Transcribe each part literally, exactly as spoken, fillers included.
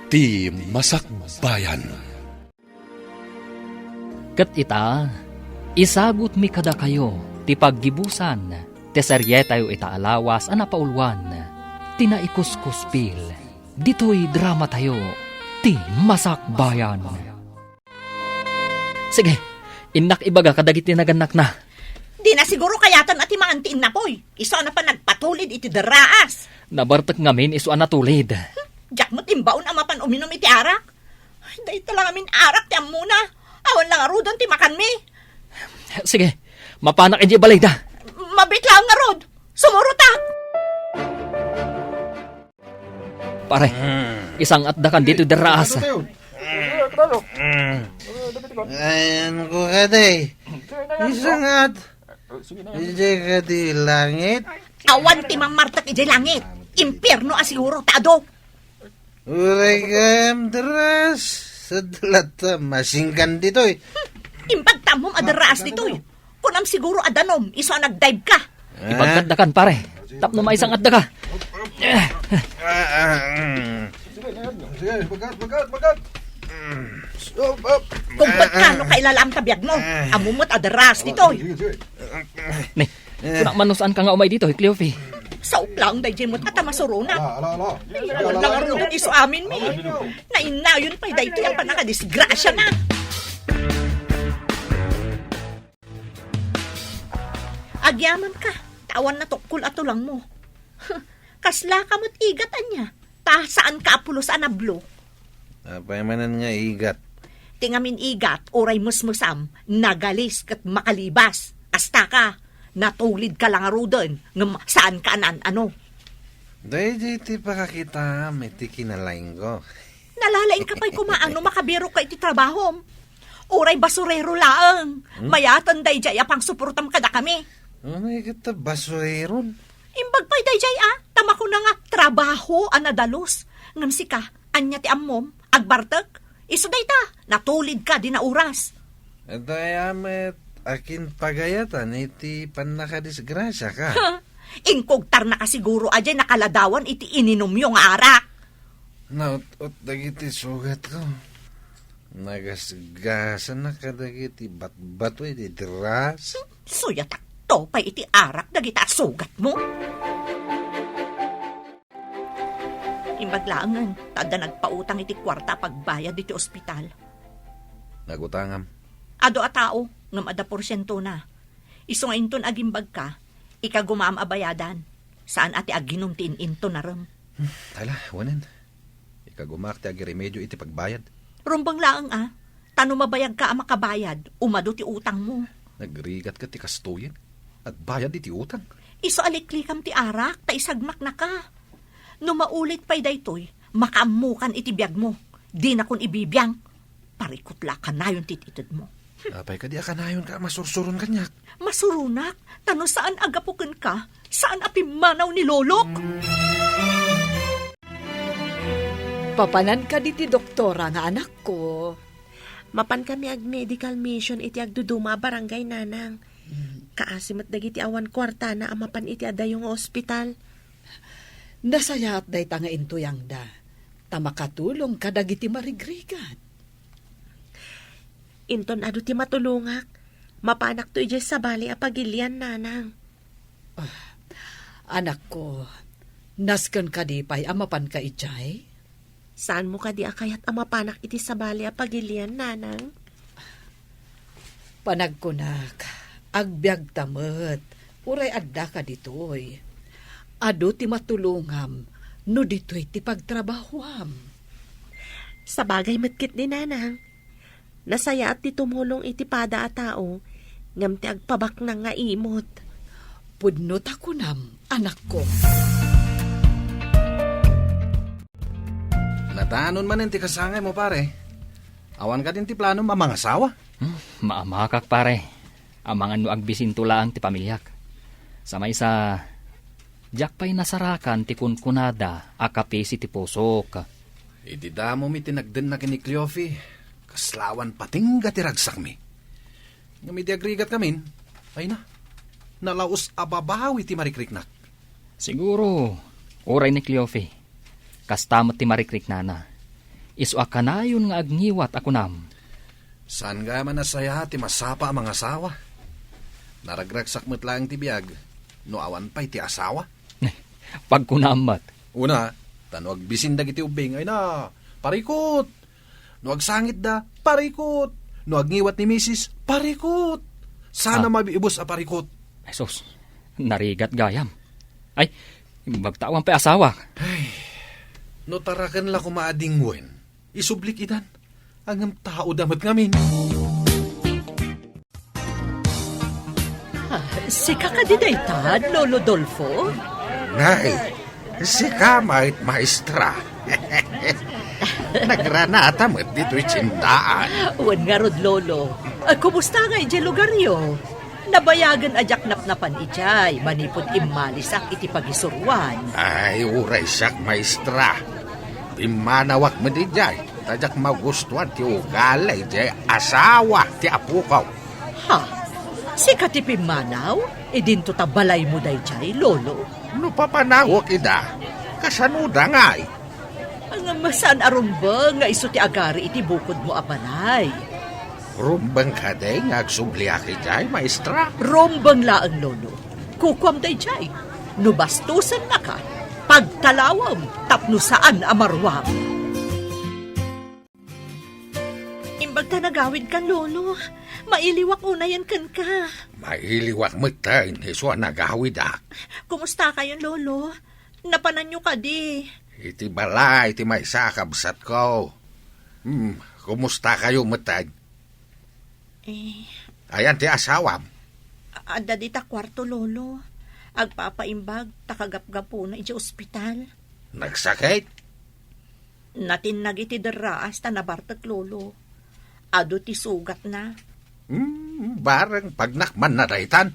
Ti Masakbayan. Ket ita, isagutmi kadakayo ti paggibusan ti serietayo ita a lawas a napauluan, ti Naikuskuspil, ditoy dramatayo, Ti Masakbayan. Sige, innak ibaga kadagiti nagannakna. Dina siguro kayaten a ti mangan ti innapoy. Isu a napan nagpatulid iti derraas. Nabartek ngamin isu a natulid. Diak met imbaon a mapan uminum iti arak. Dayta la ngamin arak ti ammona. Awan la ngaruden ti makanmi. Sige, mapanak idiay balayda. Mabiit laeng ngarud. Sumurotak. Pare, isang-atdakan ditoy derraas. Ayan ko kadi. Isang-at. Idiay kadi langit. Awan ti mammartek idiay langit. Impierno a siguro ta adu. Uray gayam derraas. Sadlat ta masingkan ditoy. Imbag ta ammom a derraas ditoy. Kunam siguro a danom, isu a nagdive ka. Ipagkatdakan, pare. Tapno maisang-atda ka. Ah, ah, mm. Sige, bagat, bagat, bagat. Mm. Stop, up. Kung pagkano kailalaam ta biag mo, ammom met a derraas ditoy. Sige, sige. Ni, kuna man no saan ka nga umay ditoy, Cleofe. Saop laeng daydiay met a ta masuronak. Ala, ala, ala. Ay, ala, ala, ala. Isu amin mi. Nainayon pay daytoy a pannakadisgrasiana. Agyaman ka, ta awan natukkol a tulangmo. Kasla ka met igat ania, ta saan ka a pulos a nablo. Apay manen nga igat? Ti ngamin igat, uray mesmesam, nagalis ket makalibas. Asta ka, natulid ka la ngaruden, ngem saan ka a naan-ano. Daydiay ti pakakitaam iti kinalaingko. Nalalaing ka pay koma no makabirok ka iti trabahom. Uray basurero laeng. Hmm? Mayaten daydiay a pangsuportam kadakami. Unay ket ta basureron? Imbag pay daydiay a, ta makuna nga trabaho a nadalus. Ngem sika, ania ti ammom? Agbartek? Isu dayta, natulid ka dina oras. Dayta met, akin pagayatan iti pannakadisgrasia ka. Ha? Inkugtarna ka siguro a diay nakaladawan iti ininumyo nga arak. Naut-ot dagiti sugatko. Nagasgasanak kadagiti batbato iti dras. Suyatakto pay iti arak dagita a sugatmo. Imbag laengen, ta adda nagpautang iti kuarta a pagbayad iti ospital. Nagutangam. Adu a tao, ngem adda porsientona. Isu nga inton agimbagka, ikagumaam a bayadan. Saan a ti aginum ti in-intonarem. Hmm, tala, wanen. Ikagumaak ti agiremedio iti pagbayad. Rumbeng laeng a, ta no mabayagka a makabayad, umadu ti utangmo. Nagrigat ket ti kastoyen. Agbayad iti utang. Isu a liklikam ti arak, ta isagmaknaka. No maulit pay daytoy, makaammokan iti biagmo. Dinakon ibibiang. Parikut la a kanayon ti itedmo. Apay kadi a kanayonka a masursuron kaniak? Masuronak, ta no saan a gapu kenka, saan a pimmanaw ni Lolok. Papanan kadi ti doktora nga anakko? Mapan kami ag-medical mission iti agduduma a barangay, Nanang. Mm. Kaasi met dagiti awan kuartana a mapan iti adayo nga ospital. Nasayaat dayta nga intuyangda, ta makatulong kadagiti marigrigat. Inton adu ti matulongak, mapanakto idiay sabali a pagilian, Nanang. Ah, anakko, nasken kadi pay a mapanka idiay? Saanmo kadi a kayat a mapanak iti sabali a pagilian, Nanang? Panagkunak, agbiagta met, uray addaka ditoy. Adu ti matulongam no ditoy ti pagtrabahoam. Sabagay met ketdi, Nanang. Nasayaat ti tumulong iti pada a tao, ngem ti agpabaknang nga imot. Pudno ta kunam, anakko. Natanon manen ti kasangaymo, pare. Awan kadin ti planom a mangasawa? Hmm, maamakak, pare. Amangan no agbisinto laeng ti pamiliak. Sa maysa, diak pay nasarakan ti kunkunada a kapisi ti pusok. Idi damom iti nagdennak ken ni Cleofe, kasla awan patingga ti ragsakmi. Ngem idi agrigatkamin, ay na, nalaus a babawi ti marikriknak. Siguro, uray ni Cleofe, kasta met ti marikriknana. Isu a kanayon nga agngiwat a kunam. Saan gayam a nasayaat ti masapa a mangasawa? Naragragsak met laeng ti biag no awan pay ti asawa. Pagkunam met. Una, ta no agbisin dagiti ubbing, ay na, parikut! No agsangitda, parikut! No agngiwat ni misis, parikut! Sana Ah. mabiibus a parikut. Ay, sus. Narigat gayam. Ay, imbag ta awan pay asawa. Ay, no taraken la koma a dingwen, isublik idan. Ngem tao da met ngamin. Ah, sika kadi dayta, Lolo Dolfo? Nay, sika met, maestra. Nagranata met ditoy tiendaan. Wen ngarud, Lolo. Ah, kumusta nga idiay lugaryo? Nabayagen a diak napnapan idiay manipud immalisak iti pagisuruan. Ay, uray siak, maestra. Pimmanawak met idiay, ta diak magustuan ti ugali idiay asawa ti apoko. Ha? Sika ti pimmanaw? Idinto ta balaymo daydiay, Lolo? No papanawek ida, kasanoda ngay? Ngem saan a rumbeng nga isu ti agari iti bukodmo a balay. Rumbeng kadi nga agsubliak idiay, maestra? Rumbeng laeng, Lolo. Kukuam daydiay. No bastosennaka, pagtalawem tapno saan a maruam. Imbag ta nagawidkan, Lolo. Mailiwak unayen kenka. Mailiwak metten isu a nagawidak. Kumustakayon, Lolo? Napananyo kadi? Iti balay ti maysa a kabsatko. Hmm, kumustakayo metten? Eh. Ayan ti asawam? A-, adda dita kuarto, Lolo. Agpapaimbag ta kagapgapuna idiay ospital. Nagsakit? Natinnag iti derraas ta nabartek, Lolo. Adu ti sugatna. Hmm, bareng pagnakmanna daytan.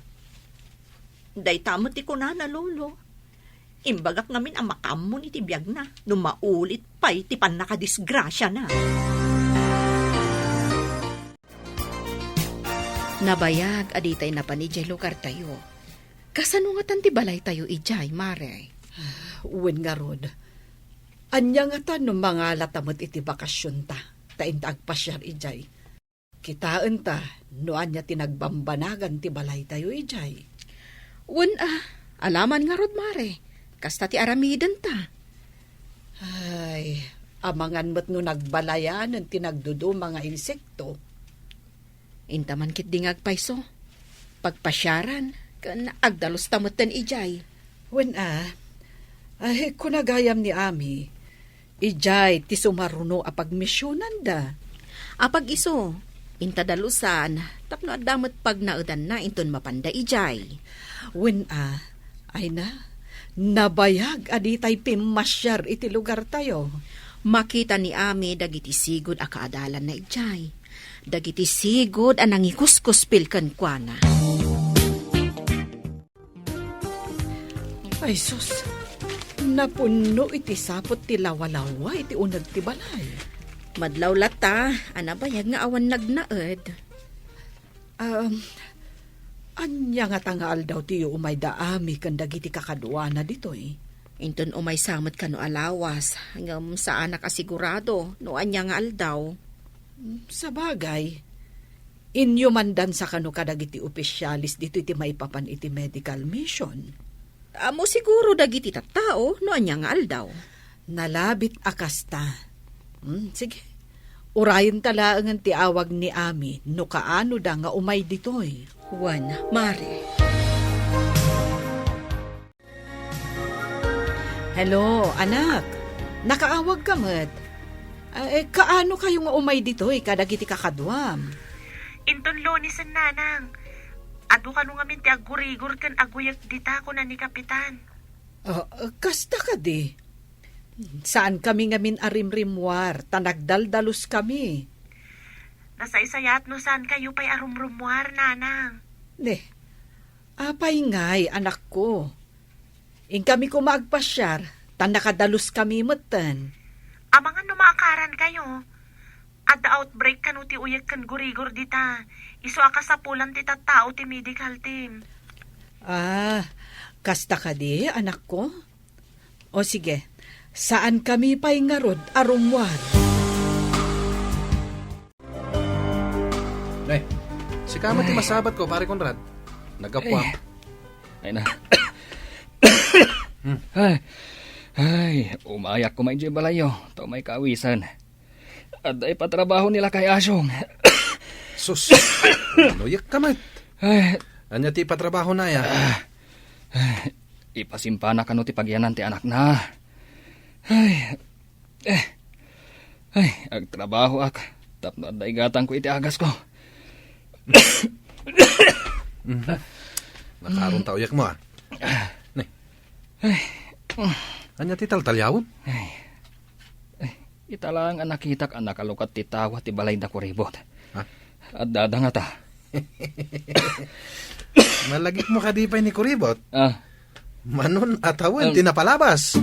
Dayta met ti kunana, Lolo. Imbagak ngamin a makaammon iti biagna no maulit pay ti pannakadisgrasiana. Nabayag a ditay napan idiay lugartayo. Kasano ngatan ti balaytayo idiay, Mare? Wen ngarud, ania ngatan no mangalata met iti bakasionta, ta inta agpasiar idiay? Kitaenta no ania ti nagbambanagan ti balaytayo idiay. Wen a, alaman ngarud, Mare, kasta ti aramidenta. Ay, amangan met no nagbalayanen ti nagduduma nga insekto. Inta man ketdi nga agpayso, pagpasiaran, ken agdalusta metten idiay. Wen a, ay, kuna gayam ni Ami, idiay ti sumaruno a pagmisionanda. Apag isu, inta dalusan, tapno adda met pagnaedanna inton mapanda idiay. Wen a, ay na, nabayag a ditay pimmasiar iti lugartayo. Makita ni Ami dagiti sigud a kaadalanna idiay. Dagiti sigud a nangikuskuspil kenkuana. Ay sus, napunno iti saput ti lawalawa iti uneg ti balay. Madlaw latta a nabayag nga awan nagnaed. Um, ania ngata nga aldaw ti umayda Ami ken dagiti kakaduana ditoy? Inton umaysa met kano a lawas, ngem saanak a sigurado no ania nga aldaw. Sabagay, inyumandansa kano kadagiti opisialis ditoy ti maipapan iti medical mission. Ammo siguro dagiti tattao no ania nga aldaw. Nalabit a kasta. Hmm, sige. Urayenta laengen ti awag ni Ami no kaanoda nga umay ditoy. Wen, Mare. Hello, anak. Nakaawag ka met. Ah, eh, kaano kayo nga umay ditoy kadagiti kakaduam? Inton Lunes, Nanang. Adu kano ngamin ti aggurigor ken aguyek dita, kuna ni Kapitan. Ah, kasta kadi. Saan kami ngamin a rimrimmuar, ta nagdaldalus kami. Nasaysayaat no saan kayo pay a rumrummuar, Nanang. Ne, apay ngay, anakko? Inkami koma agpasiar, ta nakadalus kami metten. Amangan no maakaran kayo. Adda outbreak kano ti uyek ken gurigor dita. Isu a kasapulan ti tattao ti medical team. Ah, kasta kadi, anakko? O sige, saan kami pay ngarud a rummuar. Kama ti Ay. masabatko, Pare Conrad. Naggapuam. Ay. Ay na. Hmm. Ay. Ay, umayak koma idiay balayyo. Ta umay kaawisen. Adda ipatrabaho ni Lakay Asyong. Sus, naluyekka met. Ay. Ania ti ipatrabahona aya? Ah. Ay, ipasimpana kano ti pagyanan ti anakna. Ay. Eh. Ay, agtrabahoak tapno adda igatangko iti agasko. Mhm. Nakaron ta uyekmo, ah. Ne. Ay. Ania ti taltaliawem? Ay. Ay, ita laeng a nakitak a nakalukat ti tawa ti balay da Kuribot. Ha? Addada ngata. Malagipmo kadi pay ni Kuribot? Ah. Manon a tawen Um. ti napalabas.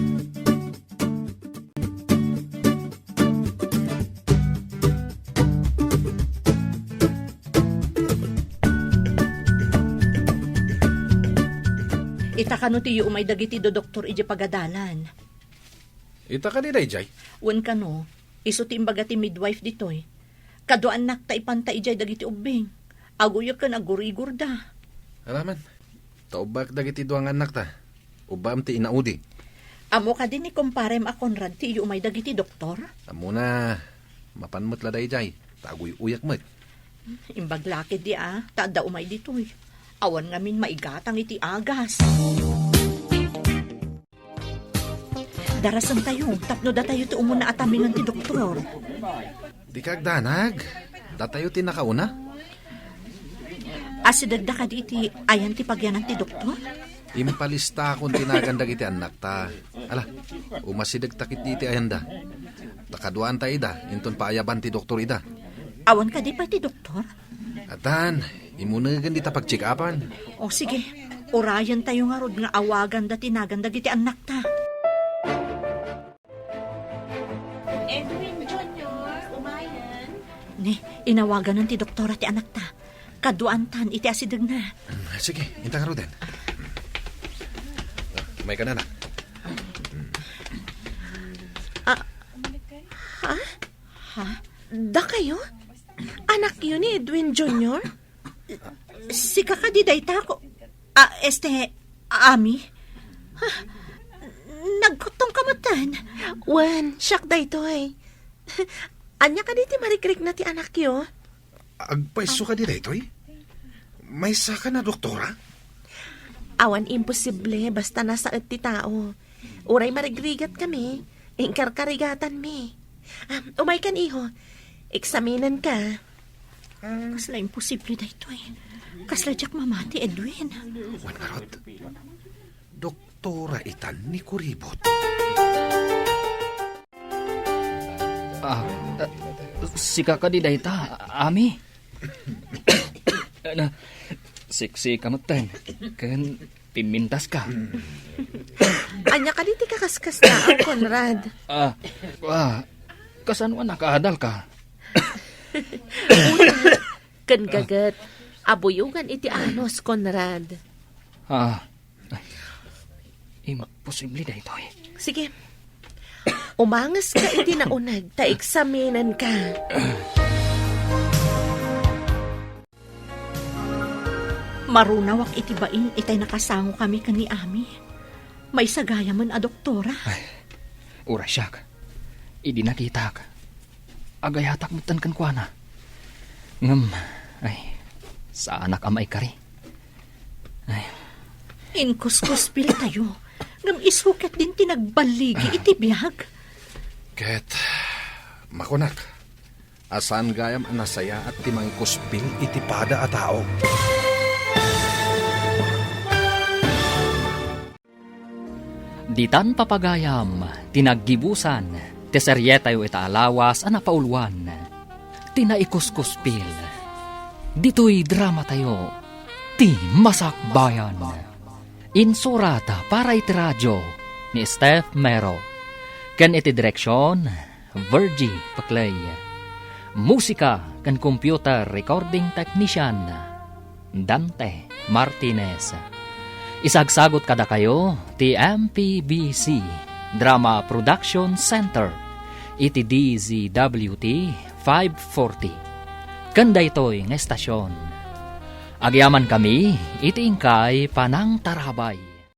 Ita kano ti umay dagiti do doktor idiay pagadalan? Ita kadi daydiay? Wen kano, isu ti imbaga ti midwife ditoy. Kaduaannak ta ipanta idiay dagiti ubbing. Aguyek ken agurigorda. Alaman, ta ubbaek dagiti dua nga annakta. Ubbaem ti inaudi. Ammo kadi ni kumparem a Conrad ti iyu umay dagiti doktor? Ammona, mapan met la daydiay, ta aguy-uyak met. Imbag la ketdi a, ta adda umay ditoy. Awan ngamin maigatang iti agas. Darasentayo, tapno datayo ti umuna a taminan ti doktor. Dika agdanag. Datayo ti nakauna. Asidegda kadi iti ayan ti pagyanan ti doktor? Impalistakon ti nagan dagiti annakta. Ala, umasidegta ketdi iti ayanda. Ta kaduaanta ida, inton paayaban ti doktor ida. Awan kadi pay ti doktor? Atan, imunegen dita pagcheck-upan. O, sige. Urayentayo ngarud nga awaganda ti nagan dagiti annakta. Edwin Junior, umayen. Ni, inawaganan ti doktora ti anakta. Kaduaantan iti asidegna. Mm, sige, inta ngaruden. Umayka, anak. Ah, ha? Ha? Dakayo? Anakyo ni Edwin Junior? Sika kadi dayta ko-, ah, este, Ami? Ha? Nagkuttongka metten? Wen, siak daytoy. Ania kadi ti marigrikna ti anakyo? Agpayso kadi daytoy? Maysaka a doktora? Awan imposible basta nasaet ti tao. Uray marigrigatkami, inkarkarigatanmi. Ah, umaykan, iho. Eksaminenka. Kasla imposible daytoy. Kasla diak mamati, Edwin. Wen ngarud, doktora itan ni Kuribot. Ah, ah, sika kadi dayta, Ami? Ano, siksika metten, ken pimmintaska. Ania kadi ti kakaskasdaan, Conrad? Ah, ah, kasano a nakaadalka? Una, ken gaget, abuyogan iti anus, Conrad. Ah, ay, imposible daytoy. Sige. Umangeska iti nauneg ta eksaminenka. Marunawak iti bain itay nakasangokami ken ni Ami. Maysa gayamen a doktora. Ay, uray siak. Idi nakitak, agayatak metten kenkuana. Ngem, ay, saanak a maikari. Ay. Inkuskuspiltayo. Ngem isu ketdin ti nagballigi iti biag. Ket, makunak, a saan gayam a nasayaat ti mangikuspil iti pada a tao. Ditan papagayam ti naggibusan ti serietayo ita a lawas a napauluan, ti Naikuskuspil. Ditoy dramatayo, ti Masakbayan. Insurat para iti radio ni Steph Mero, ken iti direksion, Virgie Peclay. Musika ken computer recording technician, Dante Martinez. Isagsagut kadakayo ti M P B C Drama Production Center iti D Z W T five forty. Ken daytoy nga estasion, Agyamankami iti inkay panangtarabay.